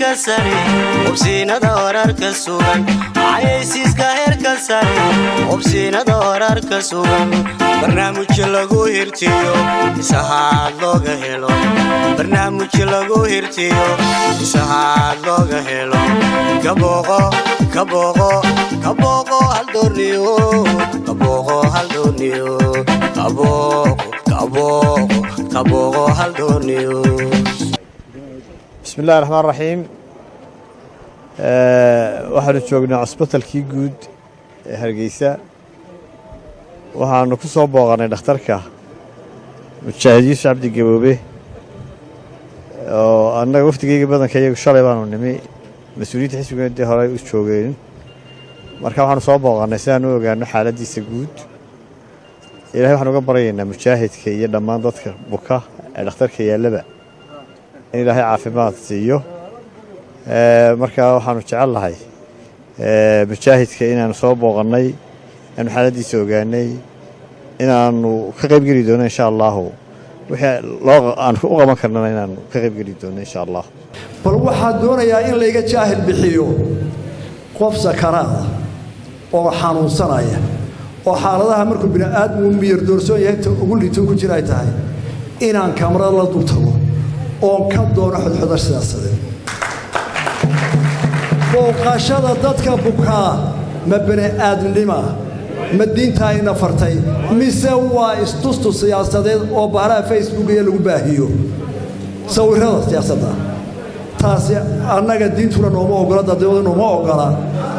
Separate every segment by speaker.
Speaker 1: Heerka sare, hubsiinada wararka sugan, xayeysiiska heerka sare, hubsiinada wararka sugan, barnaamijyo lagu hirtiyo isahaad looga helo, barnaamijyo lagu hirtiyo isahaad looga helo. Kabooqo, kabooqo, kabooqo Haldoorniyo, kabooqo Haldoorniyo, kabooqo, kabooqo, kabooqo Haldoorniyo.
Speaker 2: Bismi illahi raxmaan raxiim. Waxaanu joognaa cusbitalkii guud ee Hargeysa. Waxaanu ku soo booqannay dhakhtarka Mujaahid Yuusuf Cabdi Gaboobe, oo annaga wafdigeyga badanka iyagu shalay baanu nimi, mas-uuliyiinta xisbigeena dee horey u joogeen. Marka waxaanu soo booqannay si aan u ogaano xaaladdiisa guud. Ilahay waxaan uga baryaynaa mujaahidka iyo dhammaan dadka buka ee dhakhtarka yaallaba in Ilaahay caafimaad siiyo. Marka waxaanu jecel lahay mujaahidka inaanu soo booqannay, inaanu xaaladdiisa ogaanay, inaanu ka qayb geli doono insha Allahu, wixii loo aan u qaban karnana inaanu ka qayb geli doono insha Allah.
Speaker 3: Bal waxaa doonayaa in layga jaahil bixiyo qof sakaraada oo xanuunsanaya, oo xaaladaha markuu bini'aadmigu miyar doorsoon yahay inta ugu liito ku jira ay tahay, inaan kamarada la dul tago oon ka doono xodxoda siyaasadeed. Booqashada dadka bukaa ma bini'aadnima, ma diintaa ina fartay, mise waa istustus siyaasadeed oo bahalaha Facebook iyo lagu baahiyo sawirrada siyaasadda? Taasi annaga diintuna nooma ogola, dadnimadu nooma ogola.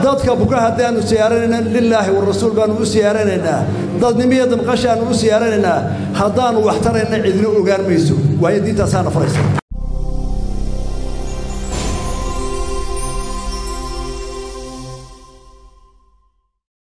Speaker 3: Dadka buka haddaannu siyaaranayna, lilaahi warasuul baannu u siyaaranaynaa, dadnimiyo damqashaannu u siyaaranaynaa. Haddaannu wax tarayna cidina ogaan mayso, waayo diintaasaana faraysa.